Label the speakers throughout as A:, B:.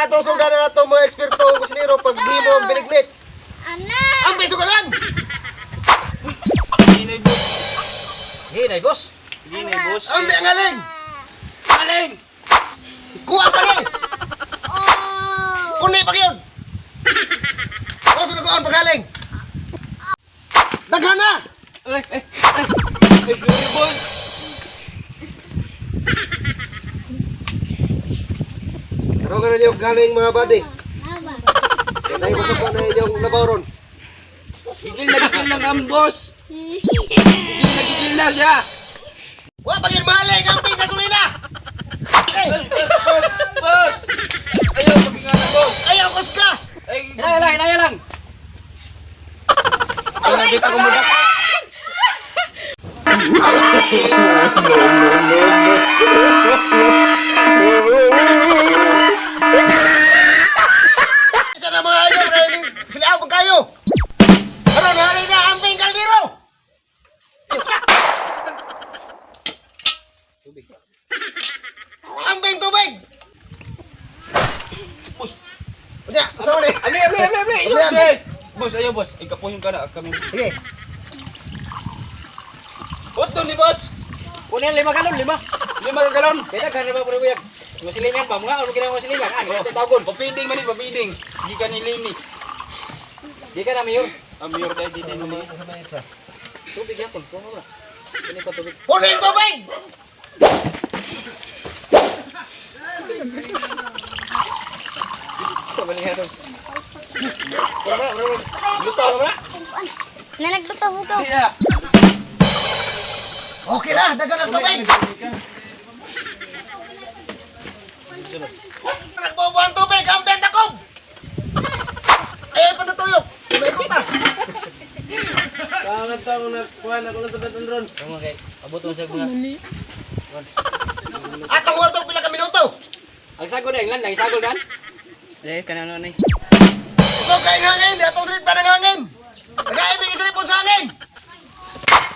A: atong sugdan ang atong mga eksperto og kusinero pag himo og binignit.
B: Ana!
A: Ang besugaran.
C: Hinay, boss.
D: Hinay, boss.
C: Hinay, boss.
A: Ang angaling.
C: Aling!
A: Kuha pa ni.
B: Oh!
A: Puni pa gyud. O sulugoon paghaling. Daghan na.
C: Ay, ay, ay. Ay, sorry, boss.
A: Karon nga ninyo galing, mga buddy.
B: Aba.
A: Dahil gusto ko na inyong labaw ron.
C: Gigil na ang boss. Gigil na gigil na siya.
A: Wa pa gyud mahaling ang gasolina. Ay,
C: Boss, boss. Ayaw, pagingana, boss.
A: ayaw kusga.
C: Ay,
D: Hinaya lang, hinaya lang. Ay, nandito ako muna.
A: Isa na, mga idol, kay sila pag kayo. Karon haling na ang kaldero. Ambing tubig.
C: Boss.
A: Unya, asa man eh?
C: Ali, ali, ali, ali.
A: Ali, ali.
C: Boss, ayaw, boss. Ikapuhin ka na kami.
A: Sige.
C: Otto ni boss.
D: Kunin 5 galon, 5.
C: 5 galon.
D: Kaya daghan na ba puro buyag? Mga silingan pa, mga ano ginawa mga silingan? Ah, ganito tawgon.
C: Papiding man ni, papiding. Di ka nilini.
D: Di ka na mayor.
C: Ang mayor tayo dito nilini.
D: Tubig yapon, kuha mo na. Kunin pa tubig.
A: Kunin tubig.
D: Sa bali nga to. Pura pura pura. Luto ka ba?
B: Na nagluto hugaw.
D: Di na.
A: Okay na, daghan ang tubig. Nagbobo ang tubig, ang benta ko. Ay, patutuyok. May kuta.
C: Pangat pa mo na kuha na ko lang sa ron.
D: Tama kay abot mo sa mga.
A: Atong watong pila ka minuto.
D: Ang sagol na inglan, ang sagol kan? Eh, kanano ni.
A: So kay hangin, di atong silip ng hangin. Nagaibig isilipon sa hangin.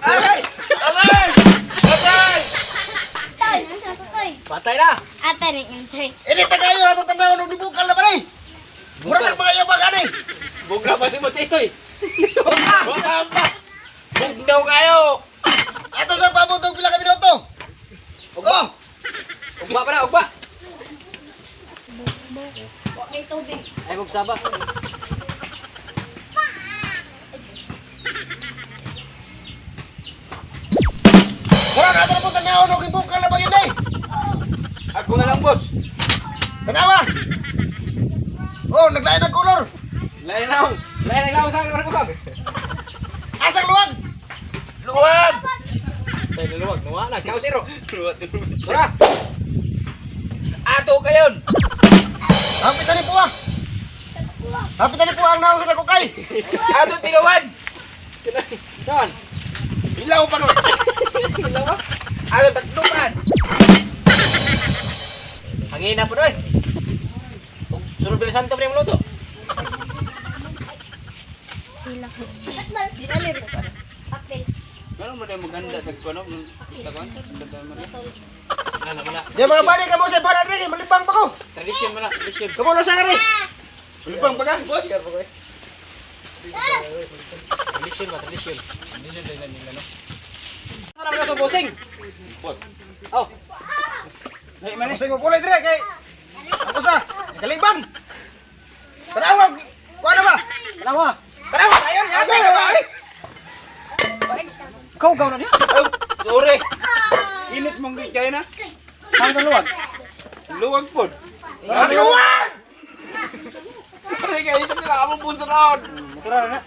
C: Aray! Aray! Aray!
B: Toy, nansa to toy.
D: Patay na.
B: Ate ni toy.
A: Ini tagayo atong tanawon og dibukal na pare. Mura tag mga yabag ani.
C: Bugna pa si Mots ito eh. Bugna pa! Bugnaw kayo!
A: Ato sa pabot og pila ka minuto. Oh,
D: Ugba pa na, ugba.
B: Wa kay tubig.
D: Ay magsaba.
A: Mura na ato pong tanawon og dibukal na ba yun eh.
C: Ako na lang, boss.
A: Tanawa. Oh, naglain ang kolor.
C: Lain na ako.
D: Lain ang lawas sa akin, ko.
A: Asang luwag.
C: Luwag!
D: Tay luwag, nuwa na, kao zero.
C: Luwag.
D: Sura.
C: Ato kayon!
A: Hapit na ni puwa. Hapit na ni puwa ang naong sa nakukay.
C: Ato tilawan!
D: Don.
C: Ilaw pa nun!
D: Ilaw ba?
C: Ato tagduman!
D: Hangin na po doy. Sunod bilisan to pre luto.
B: Apel.
C: Ano mo na maganda sa kuno? Sa kuno? Sa kuno?
D: Ano mo na?
A: Di mga bali kamo sa para diri, malibang pa ko.
D: Tradition mo na, tradition.
A: Kamo na sa ngari.
C: Lupang pa ka, boss?
D: Tradition ba, tradition.
C: Hindi siya dahil nila, no?
D: Ano naman sa bossing?
C: Boss.
D: Oh,
C: Ay, manis.
A: Kasi mo pulay dire kay ako sa kalibang. Tanawa. Kuha na ba?
D: tanawa.
A: Tanawa ayon, ayon.
D: Ikaw gaw na niya.
C: Oh, sorry. Init mong kayo na.
D: Ang luwag.
C: Luwag po.
A: Ang luwag!
C: Pare kayo ito nila among puso round.
D: Natural na.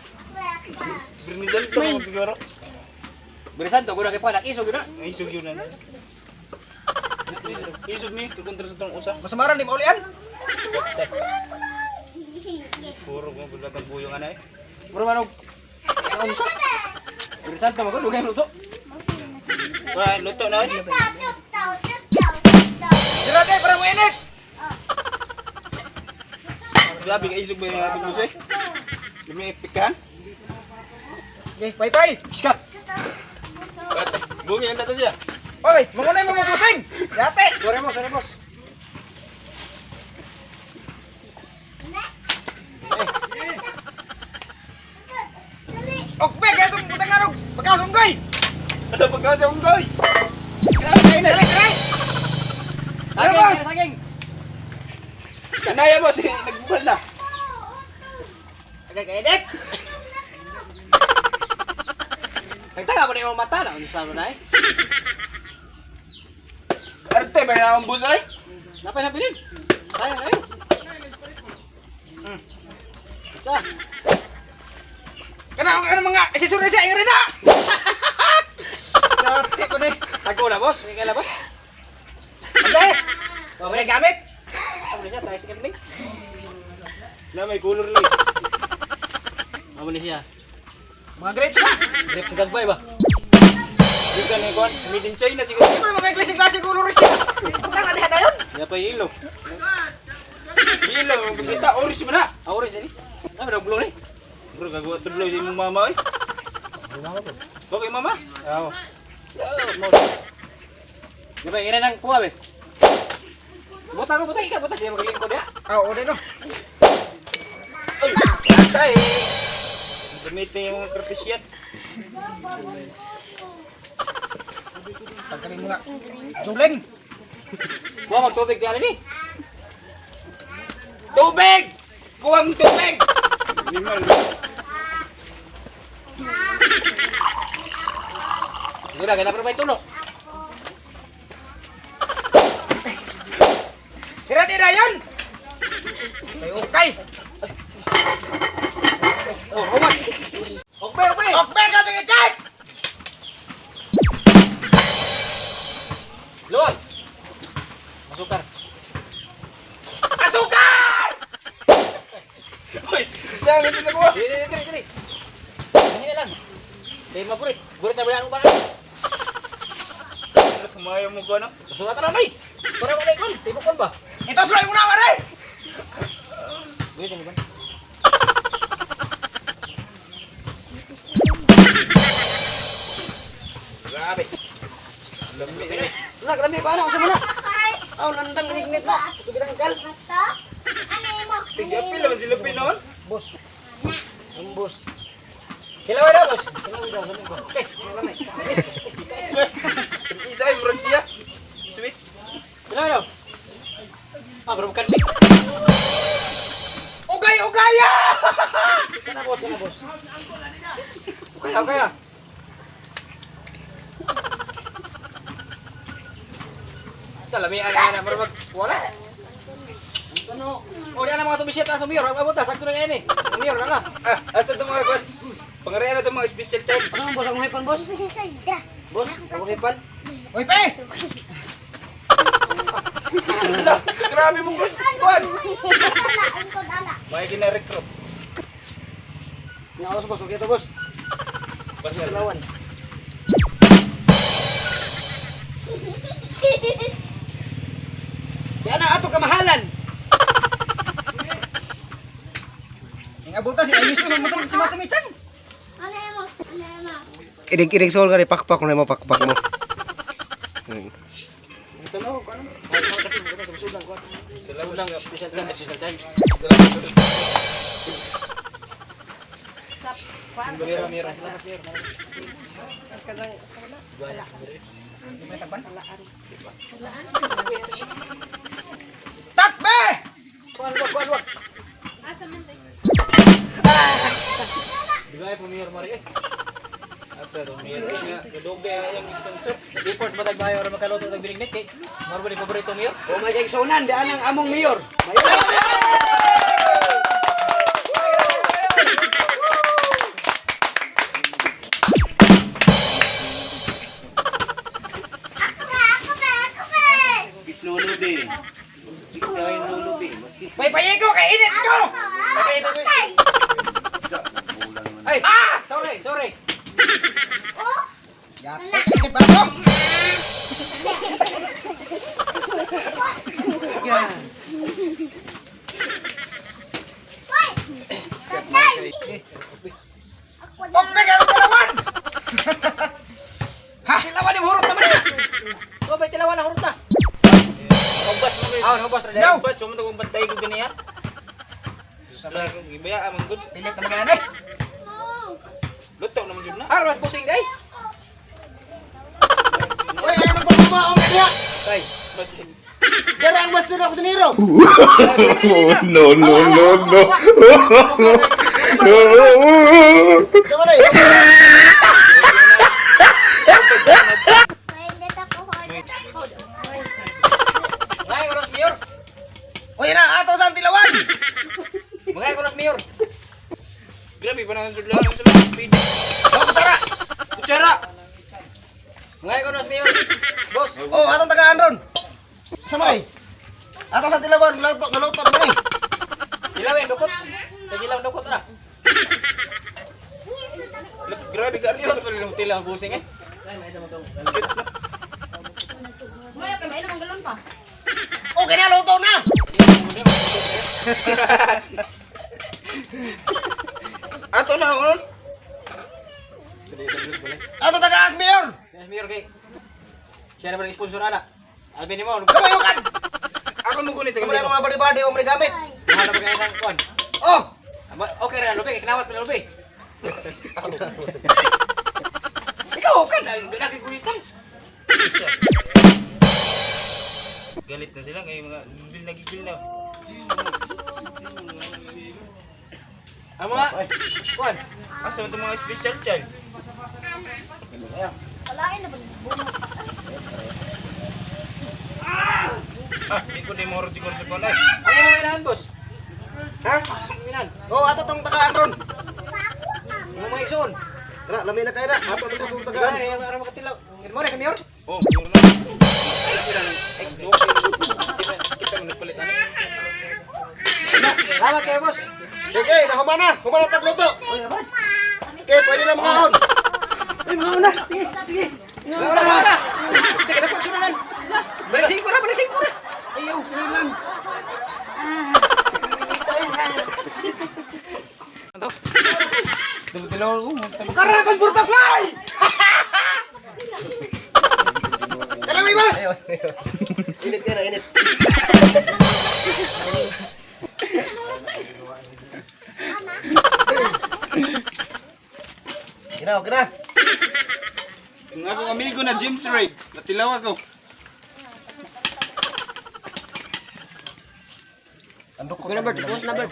C: Brinisan to mo siguro.
D: Bilisan to, guna kay pa nakisog na.
C: Ay, isog yun na. Isog ni, kontra sa tong usa.
A: Masamaran di maulian.
C: Puro mo bulat ang buyong ana eh.
D: Mura man og ano sa? Bilisan to mo lugay luto.
C: Wah, luto na eh.
A: Dira kay para mo init.
C: Grabe ka isog ba yung ating puso eh. Lumi ipikan.
A: Okay, bye bye. Sikat.
C: Bungi ang tato siya.
A: Oy, mangunay mo mo busing. Yate.
D: Sorry mo, sorry boss.
C: Ano pagkaon sa unggoy?
A: Dali, dali.
D: Saging,
A: boss?
D: saging.
C: Kanaya boss, nagbukas na.
A: Okay, kainit.
D: Nagtaka pa na yung mata na. Ano sa na eh?
C: Arte, may nakang busay.
D: Napay na bilin. Sayang kayo. Sa.
A: Kana ang mga isisunod na ingre na. Yati ko ni.
D: Tago na boss. Hindi kaila boss.
A: Okay. Wala gamit.
D: Ano siya? Tayo sa kanding.
C: Na may color lang.
D: Mamo ni siya.
A: Mga grapes na.
D: Grip sa gagbay ba?
C: Di ka ni Kwan, made in China siguro.
A: Di ba mga klase-klase colors niya? Butang na diha dayon.
D: Siya pa yelo.
C: Yelo, kita orange man na.
D: Ah, orange ni. Ah, pero blue ni.
C: Bro, gagawa tuloy sa imong mama oy. Okay, mama?
D: Oo.
C: So,
D: Di ba ira nang kuha be? Butang ko, butang ikaw, butang siya maglingkod ya.
A: Ah, oo no.
C: Ay, atay. Gamit na yung mga karpisyan.
A: Pagkain mo nga. Julen.
D: Kuha magtubig diyan ni.
C: Tubig! Kuwang tubig! Minimal.
D: Hindi na, kaya na pa itulo.
A: Sira di dayon. Kay okay.
D: Oh, human. Okay, okay.
A: Okay ka tingin chat.
D: Luwag. Masukar.
A: Asukar!
C: Uy, saan ito nakuha?
D: Dili, dili, dili, dili. Hindi na lang. Dili maburit. Burit na bulit ang parang.
C: Kumayo mo ko, no?
D: Susulat na nay. Para wala ikon. Tibok kon ba?
A: Ito suloy mo na wala.
D: Burit na ba?
C: Grabe. Lami eh.
D: Wala, kalami pa na. Usa mo na. Aw, nandang ginigmit na. Tubig ang kal.
B: Mata? Ano mo?
C: Tigapil naman sila pinon.
D: Boss. Ang boss. Kilaway daw, boss. Kilaway daw. Lamig ko. Okay, lamig.
C: Isa ay murag siya. Sweet.
D: Kilaway daw. Ah, bro, bukan.
A: Ugay ugaya.
D: Kana boss, kana boss. Okay, okay ah. Talami ang ana murag wala. Ano? O di ana mga tubisit ang mayor, abot ta sakto na yan eh. Mayor na na.
C: Ah, asa ito mga kwan? Pangarian na ito mga special child.
D: Ano ang boss ang hipan boss? Boss, ang hipan.
A: Oy pe.
C: Ala, grabe mong kwan.
B: Ala,
C: May gina-recruit.
D: Naos boss, okay to boss.
C: Basta.
D: Lawan.
A: Di ana ato kamahalan. Ing abuta si ayos mo masam si masam chan.
B: Ano mo? Ano mo?
E: Irig-irig sol ka pakpak mo na mo pakpak mo.
D: Ito na ko ano?
C: Salamat.
D: Special time, special time.
C: Mira, mira.
A: Takbe!
D: Kuan wag, kuan wag. Di ba ay mayor mari eh.
C: Asa ito, mira. Kadugay ang sponsor.
D: Report ba tag bayo ra makaluto tag binignit kay maro ba ni paborito mayor?
E: Oh my God, sunan daan ang among mayor.
B: Ako ba? Ako ba? Ako ba?
C: Lolo din. Ikaw yung lolo din.
A: May payigo kay init ko.
B: Okay, okay.
D: Ay, ah! Sorry, sorry.
B: Oh,
A: Yati ba ko?
B: Hoy! Tatay! Ako na.
A: Okpe ka dalawan. Ha,
D: Tilawan ni hurot naman eh. So bay tilawan na hurot na.
C: Ubas mo.
D: Ah, hubas ra
C: No. Ubas, sumunod akong bantay ko ganiya. Sabay akong gibaya, amang good.
A: Pilit na mga anay.
B: Oh.
C: Luto naman yun na.
D: Ah, ras pusing day.
A: Kumaon ka niya.
D: Tay.
A: Dara ang master ako sa Nero.
F: No, no, no, no.
A: Sama na eh.
D: Mga oras mayor.
A: Oy na, ato sa tilawan.
D: Mga oras mayor.
C: Grabe pa na ang sudlan ang sudlan.
A: Oh, kusara.
C: Kutsara.
D: Mga oras mayor. Boss.
A: Oh, atong tagaan ron. Sama eh. Ato sa tilawan, naluto, naluto naman eh.
D: Dilawin dukot. Tagilaw dukot na.
C: Grabe ka ariyo pa rin tila ang busing eh.
G: Maya kay mainom ang galon pa.
A: Okay na, luto na.
C: Ato na ron.
A: Ato tagaan mayor.
D: Yes, mayor kay. Siya na ba sponsor ana? Alvin mo.
A: Kamayo kan.
C: Ako mo kunin sa
A: Kamo na mga body-body o mga gamit.
D: Mahal na ba kayo ng kuan?
A: Oh,
D: Okay ra lubi, kinawat pa lubi. Ikaw kan nagigulitan.
C: Galit na sila ngayon mga gigil na gigil na.
D: Ang mga kuan.
C: Asa man itong mga special child?
G: Walain na ba bunga pa.
C: Ah, di ko di mo siguro sa kuan ay.
D: Ang mga inahan, boss.
A: Ha?
D: Ang inahan.
A: Oh, ato tong tagaan ron.
D: Ang mga igsoon.
A: Tara, lami na kayo na. Ato tong
D: Ikaw
A: tagaan.
D: na yung araw makatilaw. Mo na kami.
C: Oh, meron na. Ay, okay. Kita mo nagpalit ano.
D: Salamat kayo, boss.
A: Sige, nahuma na. Huma na tagluto. Okay, pwede na mga ahon.
D: Ay, mga una. Sige, sige. Mga una, mga una. Sige, dapat sunanan. Balik singko na, balik singko na.
A: Ayaw, lang.
D: Karena kos burtok lay.
A: Dalawi, boss. Init ka na, init. Kina, okay na.
C: Ang akong amigo na James Ray, natilaw ako.
A: Okay na, bird. Boss na, bird.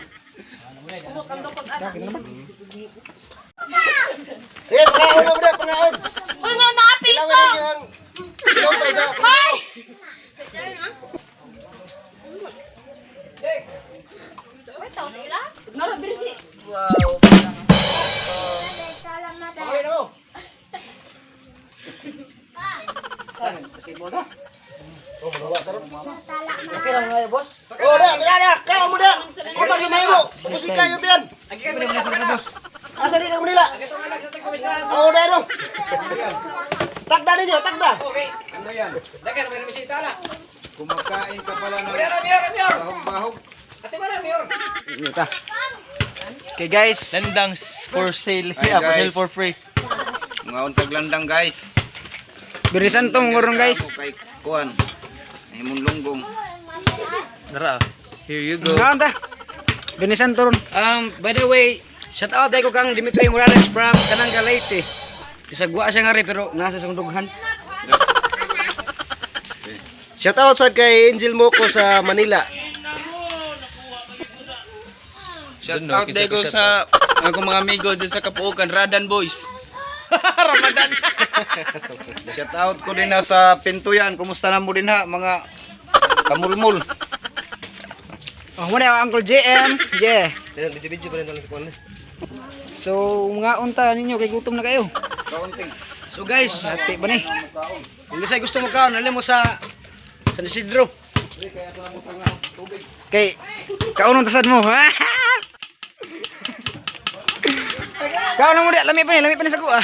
A: Sige, pangaon na, bird. Pangaon.
G: Uy, nga naapil
A: Kailangan
G: ko.
A: na yung luto sa...
G: Hoy! Uy, tao sila. Naro diri si.
D: Okay na mo. Okay lang ngayon, boss.
A: Oh, da, da, da. Kaya mo da. Kung pag mo, ubusin kayo diyan.
D: Ang gikan mo boss.
A: Asa din ang Manila?
D: Ang itong anak sa komisaran.
A: Oo, da, no. Takda ninyo, takda.
D: Okay.
F: Ano yan?
D: Dagan, may bisita na.
F: Kumakain ka pala ng
D: Mayor, mayor, mayor.
F: bahog-bahog.
D: Ate ba na, mayor?
A: Okay, guys.
C: Landang for sale.
F: Hi,
C: Yeah, for sale
F: guys.
C: for free.
F: Mga untag landang guys.
A: Birisan tong ngurong, guys.
F: Ako kay kuan. Himong lunggong.
C: Dara. Here you go.
A: Ngaon ta? Binisan to ron. By the way, shout out ko kang Dimitri Morales from Kananga Leyte. Isagwa siya nga rin pero nasa sa dughan. Shout out sad kay Angel Moco sa Manila.
C: Shout out ko sa akong mga amigo dyan sa Kapuokan, Radan Boys. Ramadan.
F: Shout out ko din na sa Pintuyan. Kumusta na mo din ha mga kamulmul.
A: Oh, muna ang Uncle JM. Yeah. Video-video pa rin sa kuan. So, mga unta ninyo kay gutom na kayo.
F: Kaunting.
A: So guys, ate ba ni? Kung isa gusto mo kaon, alam mo sa San Isidro. Kay kaon ang tasad mo. Kaon mo di, lami pa ni, lami pa ni sa kuha.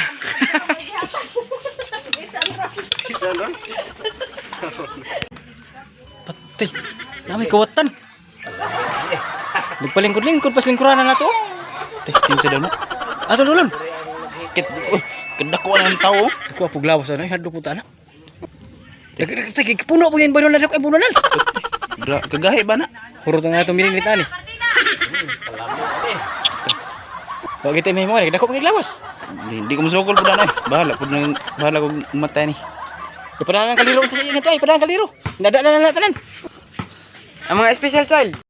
D: Patay. Nami kawatan. Nagpalingkod-lingkod pas lingkuran na to.
C: Teh, kinsa daw na?
D: Ato dulon.
C: Kit, uy, kadako na ang tao.
D: Ako apuglawas ana, hadlo ko ta ana. Dagdag puno po yan ba na ay puno na.
C: Kagahi ba na?
D: Hurot na itong minit ani. Wa kita may mo dako paglawas.
C: Hindi, hindi ko masukol po na eh. Bahala po na, bahala ko matay ni.
D: Ipadala ng kaliro ito sa inyo to, ipadala ng kaliro. Nada na na tanan. Ang mga special child.